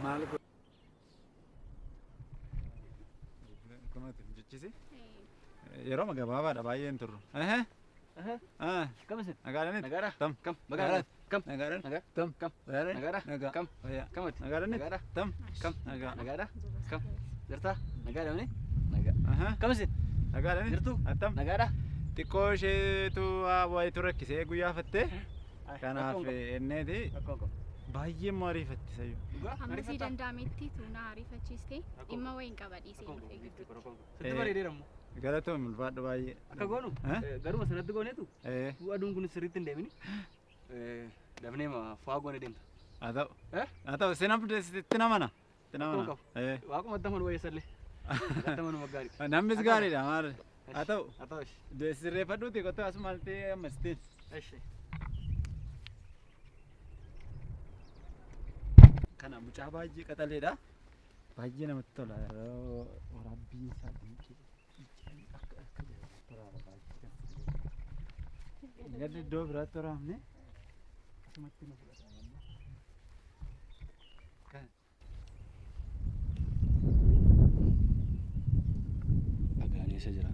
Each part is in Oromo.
Maal kunuuti jechisi yeroo gabaabaadha baay'een turru. Kam isin? Nagaadhaan Nagaadha? Tam. Kam? Magaadha? Kam? Nagaadhaan. Nagaa? Tam. Kam? Nagaadhaan. Nagaadha? Nagaa. Kam? Fayyaa. Kamati? Nagaadhaan. Nagaadha? Tam. Kam? Nagaa. Nagaadha? Kam? Jirtaa? Nagaadha mini? Nagaa. Kam isin? Nagaadhaan. Jirtu? Attam. Nagaadha? Xiqqoo isheetu wayitu rakkisee guyyaa fattee kanaaf inneeti Rakkoon qabu. baay'ee immoo ariifatti sayyoo. Dhugaa? Amma sii danda'ametti tuunaa ariifachiiste dhimma wayiin qaba dhiisee dhufee gidduutti. Sitti bareedeera immoo. Galatoom ulfaadhu baay'ee. Akka goonu garuma sanatti gooneetu aduun kun sirriitti hin deemini. Dafnee fa'aa goone deemta. Haa ta'u. Haa ta'u sitti namana. Sitti namana. Waaquma adda manuu wayyeessallee. Adda manuu gaariidha. Namnis gaariidha maal. Haa ta'u. Haa ta'u. Sirreeffadhuuti qottoo asumaaltee ammastiin. Eshi. Kana mucaa baay'ee qaxaleedha. Baay'ee namatti tola. Yeroo waraabbiin isaa dinqii akka akka waraaba baay'ee. Gaddi iddoo biraatti waraabne asumatti nu fudhata. Dhagaan eessa jira?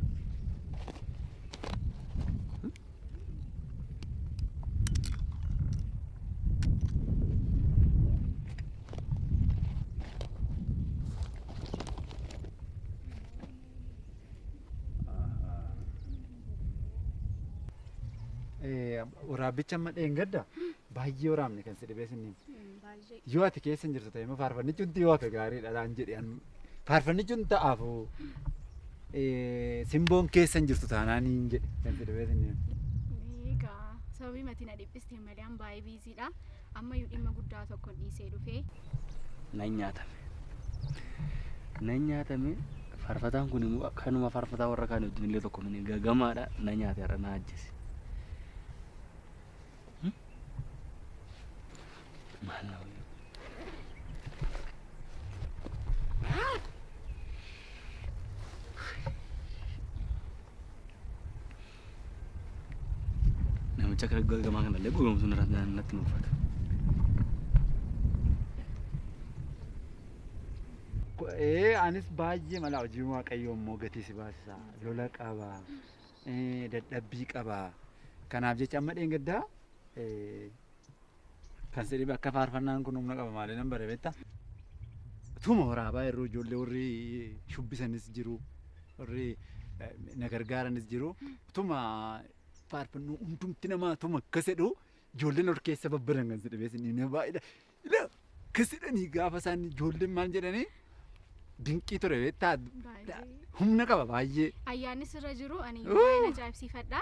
Waraabbicha amma dheengadda baay'ee waraabne kan si dhibee sinniin. Baay'ee. Yoo ati keessa hin jirtu ta'e immoo faarfannichi hundi yoo akka gaariidha dhaan jedhe faarfannichi hundi ta'aafu simboon keessa hin jirtu taanaan hin jedhe kan si dhibee sinniin. Egaa sababii mati na dhiphiste malee an baay'ee biiziidha. Ammayyuu dhimma guddaa tokko dhiisee dhufee. Nan nyaatame. Nan nyaatame faarfataan kun immoo akkanuma faarfataa warra kaan wajjin illee tokko mini gagamaadha na nyaate har'a na ajjeese. Maal na wayyu? Namicha akka gagamaa kanallee gowwoomsuun natti nuffata. Anis baay'ee mala hojii waaqayyoo immoo gatii si baasisa. Lola qaba. Dadhabbii qaba. Kanaaf jecha amma dheengaddaa kan si dhibe akka faarfannaan kun humna qaba malee nan bare beektaa? Tuma waraabaa yeroo ijoollee warri shubbisanis jiru warri na gargaaranis jiru tuma faarfannoo hundumti namaa tuma akkas jedhu ijoolleen ol keessa babbaran kan si dhibee sinni baay'ee akkas jedhanii gaafa isaan ijoolleen maal jedhanii dinqii ture beektaa? Humna qaba baay'ee. Ayyaanni sirra jiru ani baay'een ajaa'ibsiifadha.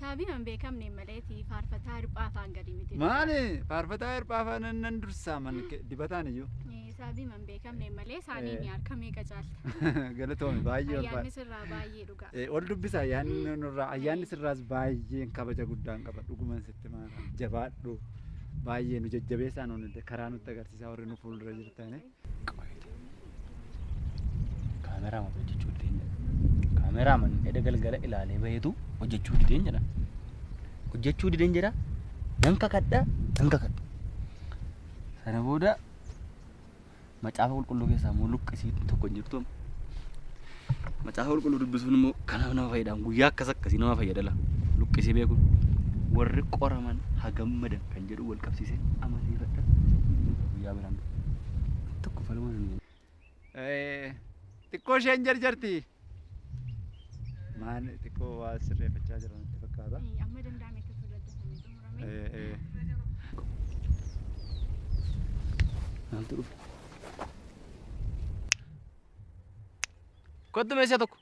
Sababii hin beekamne maleeti faarfataa hirphaa afaan gadi miti. Maali faarfataa hirphaa afaan nan dursaa man dibataan iyyuu. Sababii hin beekamne malee isaaniin harka meeqa caalta. Galatoome baay'ee ol Ayyaanni sirraa baay'ee dhuga. Ol dubbisa ayyaanni nurraa ayyaanni sirraas baay'een kabaja guddaan qaba dhuguman sitti maara jabaadhu baay'ee nu jajjabeessaa nuun illee karaa nutti agarsiisaa warri nu fuuldura jirtani. Kaameraa mata hojjechuu dideen jedha. Kaameraa man edda galgala ilaalee baheetu hojjechuu dideen jedha. Hojjechuu dideen jedha. Nan kakadha, nan kakadha. Sana booda macaafa qulqulluu keessaa immoo luqqisii tokko hin jirtu. Macaafa qulqulluu dubbisuun immoo kanaaf nama fayyada. Guyyaa akkas akkasii nama fayyada la. Luqqisii beekuun warri qoraman haa gammadan kan jedhu wal qabsiisee amansiifadha. Guyyaa biraan tokko falma nu. Xiqqoo isheen jarjarti. Maal xiqqoo waa sirreeffachaa jira natti fakkaata. Amma danda'ame akka sodaatame xumurame. Maaltu dhufe? Kottu meeshaa tokko.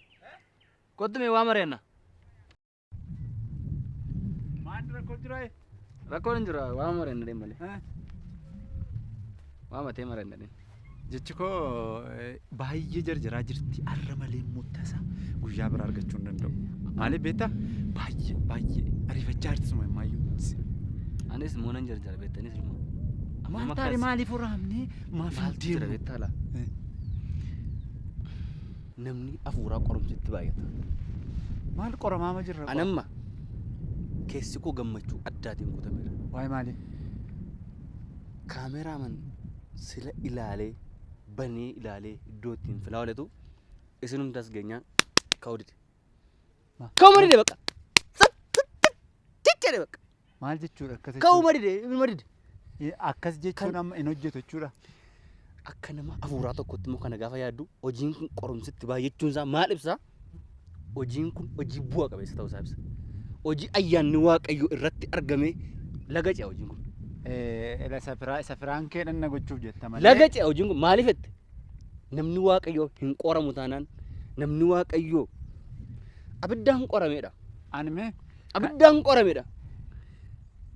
Kottu mee waa mareenna. Maal rakkoo jira? Rakkoon hin jiru waa mareenna deem malee. Waa matee mareenna deem. Jechi koo baay'ee jarjaraa jirti. Arra malee immoo tasa guyyaa biraa argachuu hin danda'u. Maaliif beektaa? Baay'ee baay'ee ariifachaa jirti suma ammayyuu. Anis immoo nan jarjara beektaniis ilmoo. Maal taate maaliif waraabnee maaf hin Maaltu jira deemnu? beektaa laa? Namni hafuuraa qorumsitti baay'ata. Maal qoramaama jirra? Anamma Keessi koo gammachuu addaatiin guutameera. Waa'ee maali? Kaameraaman sila ilaalee banee ilaalee iddoo ittiin filaa ooletu isinumti as geenyaan ka'uu dide. Ka'uu dide bakka. Jedhe bakka. Maal jechuudha akkas jechuun? Ka'uu dide, ilma dide. Akkas jechuun amma hin hojjetu jechuudha. Akka nama hafuuraa tokkotti immoo kana gaafa yaaddu hojiin kun qorumsitti baay'achuun isaa maal ibsaa? Hojiin kun hojii bu'a qabeessa ta'uu isaa ibsa. Hojii ayyaanni Waaqayyoo irratti argame laga ce'a hojiin kun. Isa firaan kee dhanna gochuuf jetta malee. Laga ce'a hojiin kun maaliif jette? Namni Waaqayyoo hin qoramu taanaan namni Waaqayyoo abiddaan qorameedha. Ani mee? Abiddaan qorameedha.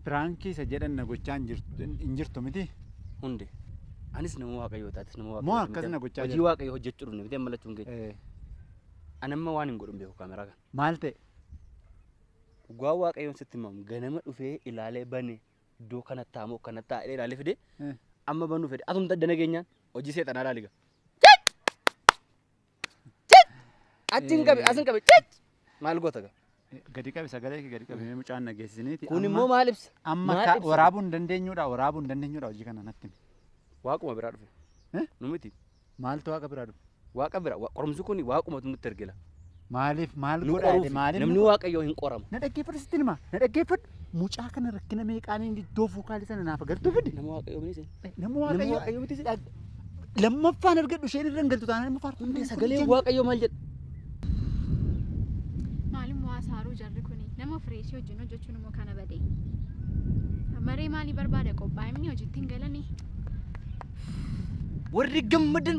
Firaankii isa jedhan na gochaa hin jirtu miti? Hunde. Anis nama Waaqayyoo taatis nama Waaqayyoo. Moo akkas na gochaa jirtu? Hojii Waaqayyoo hojjechuu dhufne miti amma lachuun keenya. Ani amma waan hin godhu beeku kaameraa kana. Maal ta'e? Dhugaa Waaqayyoon sitti himamu ganama dhufee ilaalee bane iddoo kana taa'amoo kana taa'ee ilaalee fide amma banuu fedhe atumta addana geenyaan hojii seexanaa ilaali gaa. Achiin qabe asin qabe maal goota gaa? Gadi qabe sagalee kee gadi qabe mucaan na geessisaniiti. Kun immoo maal ibsa? Amma waraabuu hin dandeenyuudha waraabuu hin dandeenyuudha hojii kana natti himi. Waaquma biraa dhufe. Nu miti. Maaltu waaqa biraa dhufe? Waaqa bira qorumsi kun waaqumatu nutti ergela. Maaliif maal godhaa maaliif? Namni Waaqayyoo hin qoramu. Na dhaggeeffadhu sitti hima na dhaggeeffadhu mucaa kana rakkina meeqaan iddoo fuukaalii sana naaf agartuu fide. Nama Waaqayyoo miti. Nama Waaqayyoo miti. Lammaffaan argadhu isheen irra hin galtu taanaan immoo faarfannaa. Sagalee Waaqayyoo maal jedha? Maalimmoo hasaaruu jarri kuni nama fireeshii wajjin hojjechuun immoo kana badee. Maree maalii barbaada qophaa'imni hojiitti hin galanii? Warri gammadan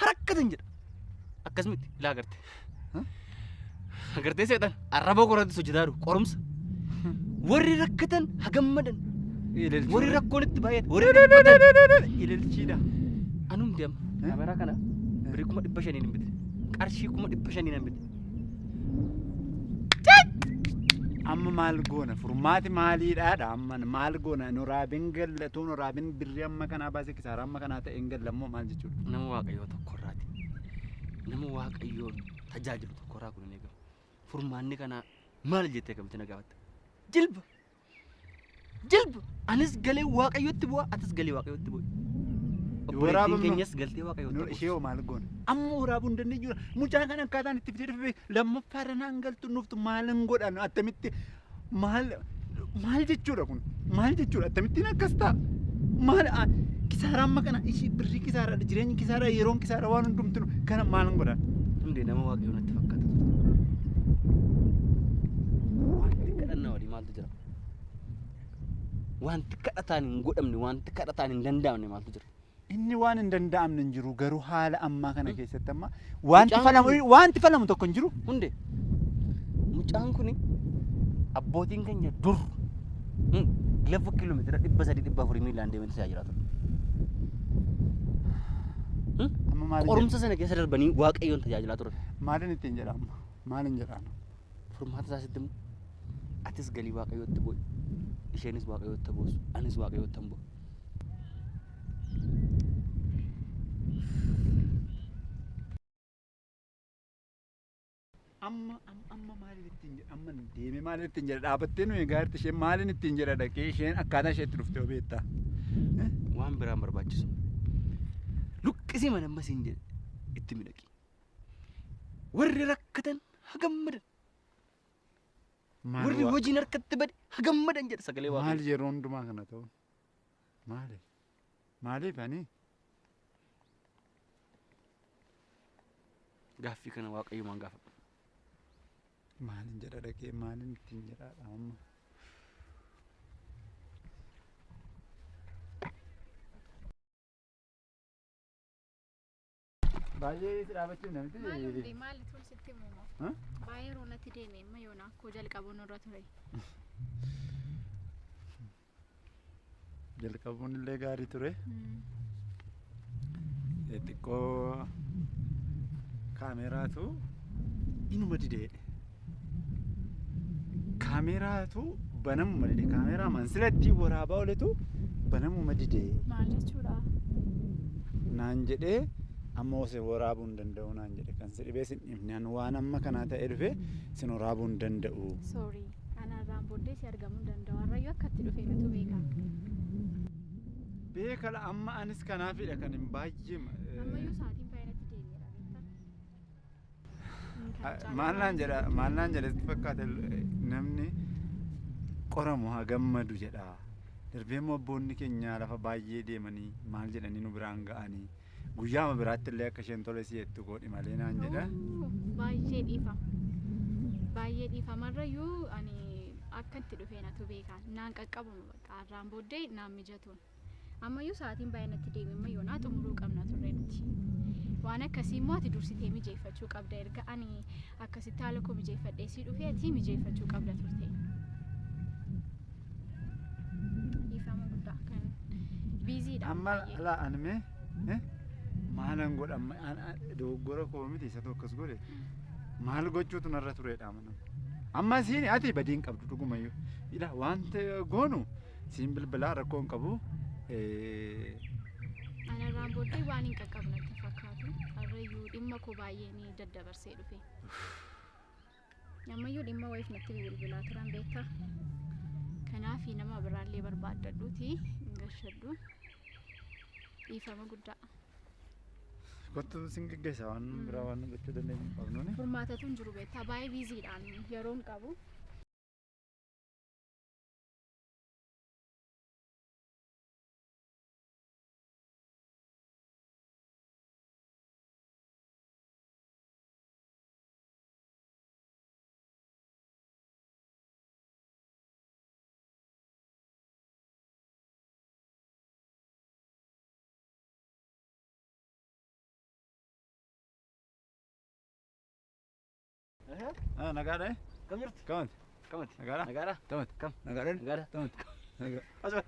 harakkatan jedha. Akkasumatti ilaa agarte. Agartee seexan arraba qoraattis hojjetaa jiru qorumsa. Warri rakkatan hagammadan. Warri rakkoon itti baay'ate. Warri dhiphatan. Ililchiidha. Anumti amma kaameraa kana birrii 500,000 hin bite. Qarshii 500,000 hin bite. Amma maal goona furmaati maaliidhaadha amma maal goona nu raabin gallatu nu raabin birrii amma kanaa baasee kisaaraa amma kanaa ta'e hin gallammoo maal jechuudha. Nama Waaqayyoo tokkorraati. Nama Waaqayyoo tajaajilu tokkorraa kun hin eegamu. Furmaanni kanaa maal jettee akkamitti na gaafatta? Jilba! Jilba! Anis galee Waaqayyootti bu'a atis galee Waaqayyootti bu'i. Obboleettiin keenyas galtee Waaqayyootti bu'a. Ishee hoo maal goona? Amma waraabuu hin dandeenyudha. Mucaan kana akkaataan itti fidee dhufe lammaffaarra naan galtu nuuftu maal hin godhan attamitti maal maal jechuudha kun maal jechuudha akkamittiin akkas ta'a maal kisaaraa amma kana ishii birrii kisaaraa jireenyi kisaaraa yeroon kisaaraa waan hundumtu kana maal hin godhan. Hundee nama Waaqayyoo natti fakkaata. Wanti kadhannaa walii maaltu jira? Wanti kadhataan hin godhamne wanti kadhataan hin danda'amne maaltu jira? Inni waan hin danda'amne hin jiru garuu haala ammaa kana keessatti amma wanti falamu tokko hin jiru. Hundee mucaan kuni abbootiin keenya dur lafa kiiloomeetira 300 400 miilaan deemanii tajaajilaa turan. Qorumsa sana keessa darbanii Waaqayyoon tajaajilaa turan. Maalin ittiin jedha amma? Maalin jedhaan? Furmaata isaa sitti himu atis galii Waaqayyootti bu'i isheenis Waaqayyootti buusu anis Waaqayyootti hin bu'u. Amma amma maalin ittiin jedha amma deemee maalin ittiin jedha dhaabattee nuyi gaaritti isheen maalin ittiin jedha dhaqee isheen akkaataa isheetti dhuftee beektaa. Waan biraan barbaachisu. Luqqisii mana ammas hin jedhe itti midhaqi. Warri rakkatan hagammadan. Warri hojiin harkatti bade hagammadan jedha sagalee Waaqayyoo. Maal yeroo hundumaa kana ta'u? Maaliif? Maaliif ani? Gaaffii kana Waaqayyumaan gaafadhu. Maalin jedha dhaqee maalin ittiin jedhaadha amma? Baay'ee si dhaabachuuf namti. Maal hundee maali tun sitti himumoo? Baay'ee yeroo natti deeme amma yoona akkoo jalqabuun irra ture. Jalqabuun illee gaarii ture. Xiqqoo kaameraatu inuma didee. Kaameraatu banamuma dide. Kaameraa mansilatti waraabaa ooletu banamuma dide. Maal jechuudha? Naan jedhee amma osoo waraabuu hin danda'u naan jedhe kan si dhibee sin dhibne ani waan amma kanaa ta'ee dhufe sin waraabuu hin danda'u. Sorry. Anarraan booddee si argamuu hin danda'u. Harrayyuu akkatti dhufee natu beeka. Beekala amma anis kanaafidha kan hin baay'ee. Ammayyuu sa'aatiin baay'inatti deemeera beektaa. Maal naan jedha maal naan jedha sitti fakkaata namni qoramu haa gammadu jedha. Darbee immoo abboonni keenya lafa baay'ee deemanii maal jedhanii nu biraan ga'anii guyyaama biraatti illee akka isheen tole si'ettu godhi malee naan jedha. Baay'ee dhiifama. Baay'ee dhiifamarrayyuu ani akka itti dhufee natu beeka. Naan qaqqabamu bakka har'aan booddee naan mijatuun. Ammayyuu sa'aatiin baay'inatti deeme ammayyuu naa xumuruu qabna turre nuti. Waan akkasii immoo ati dursitee mijeeffachuu qabda. Erga ani akkasitti haala koo mijeeffadhee si dhufee ati mijeeffachuu qabda turte. Dhiifama guddaa kan biiziidha. Amma laa ani mee maalan godha amma dogoggora koo miti isatu akkas godhe maal gochuutu narra turedha mana. Amma siin ati badii hin qabdu dhugumayyuu. Ila wanta goonu siin bilbilaa rakkoo hin qabu. Anarraan booddee waan hin qaqqabne natti fakkaatu. Harrayyuu dhimma koo baay'ee ni daddabarsee dhufe. Ammayyuu dhimma wayiif natti bilbilaa turan beektaa. Kanaaf nama biraallee barbaaddadhuuti hin gashadhu. Dhiifama guddaa. Kottu sin geggeessa waan biraa waan gochuu dandeenyu hin qabnuuni. Furmaatatu hin jiru beektaa baay'ee biiziidhaan yeroo hin qabu. Nagaadha. Kam jirtu? Kamati. Kamati. Nagaadha. Nagaadha. Tamati. Kam? Nagaadha. Nagaadha. Tamati. Nagaa. Asuma.